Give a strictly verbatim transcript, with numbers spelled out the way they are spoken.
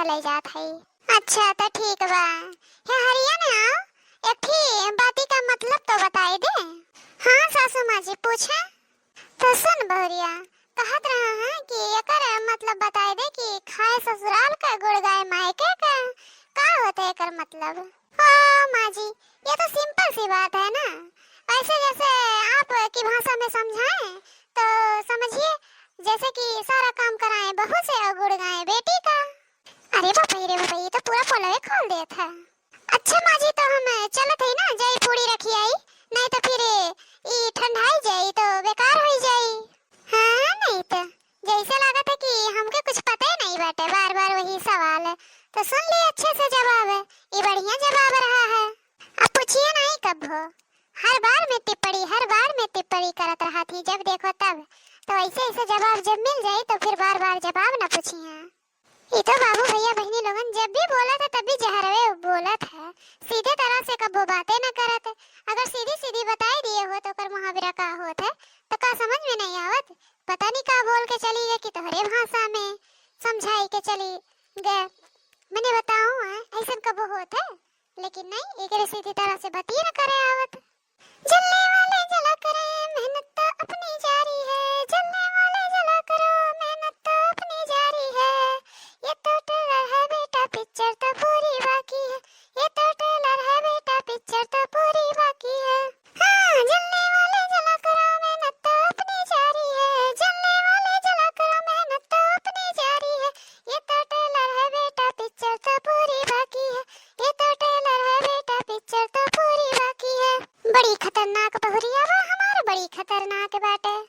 लइ जात हई। अच्छा, त ठीक बा। हे हरिया ने आओ, एक ठी बाती का मतलब तो बताइ दे। हाँ सासू माँ जी, पूछे। तो सुन बहुरिया, कहत रहा है कि एकर मतलब बताइ दे कि खाए ससुराल का, गुड़ गाए मायके का, का होत है एकर मतलब? ओ माँ जी, ये तो simple सी बात है ना। वैसे जैसे आपकी भाषा में समझाएं तो समझिए, जैसे कि सारा काम कराएं बहू से और गुड़ गाएं बेटी का। अरे बाप रे बाप, ये तो पूरा पोलवे खोल देत है। अच्छा माँ जी, तो हम चलत हई ना, जाई पूड़ी रखी आई, नहीं तो फिर ई ठंडाई जाई तो बेकार होई जाई। हाँ, नहीं तो जैसे लागत है कि हमके कुछ पता ही नहीं बाटे, बार बार वही सवाल। तो सुन ली अच्छे से जवाब, ई बढ़िया जवाब रहा है। अब पूछिए नहीं कब हो, हर बार में टिप्पणी, हर बार में टिप्पणी करत रहा थी, जब देखो तब। तो ऐसे ऐसे जवाब जब मिल जाई तो फिर बार बार जवाब ना पूछिए। ई तो बाबू भैया बहिनी लोगन जब भी बोलत है तब भी जहरवे बोलत है, सीधे तरह से कबो बातें न करत है। अगर सीधी सीधी बताई दिए हो तो ओकर मुहावरा का होत है, तो का समझ में नहीं आवत? पता नहीं का बोल के चली गए कि तोहरे भाषा में समझाई के चली गए। मने बताऊं, ऐसन कबो होत है? लेकिन नहीं, एकरे सीधी तरह से बतिये न करे आवत। जलने वाले जला करें, मेहनत तो अपनी जारी है। जलने वाले जला करो, मेहनत तो अपनी जारी है। ये तो trailer है बेटा, picture तो पूरी बाकी है। ये तो trailer है बेटा, picture तो पूरी बाकी है। हाँ, जलने वाले जला करो, मेहनत तो अपनी जारी है। जलने वाले जला करो, मेहनत तो अपनी जारी है। ये तो trailer है बेटा, picture तो पूरी बाकी है। ये तो trailer है बेटा, picture तो पूरी बाकी है। बड़ी खतरनाक बहुरिया बा हमार, बड़ी खतरनाक बाटे।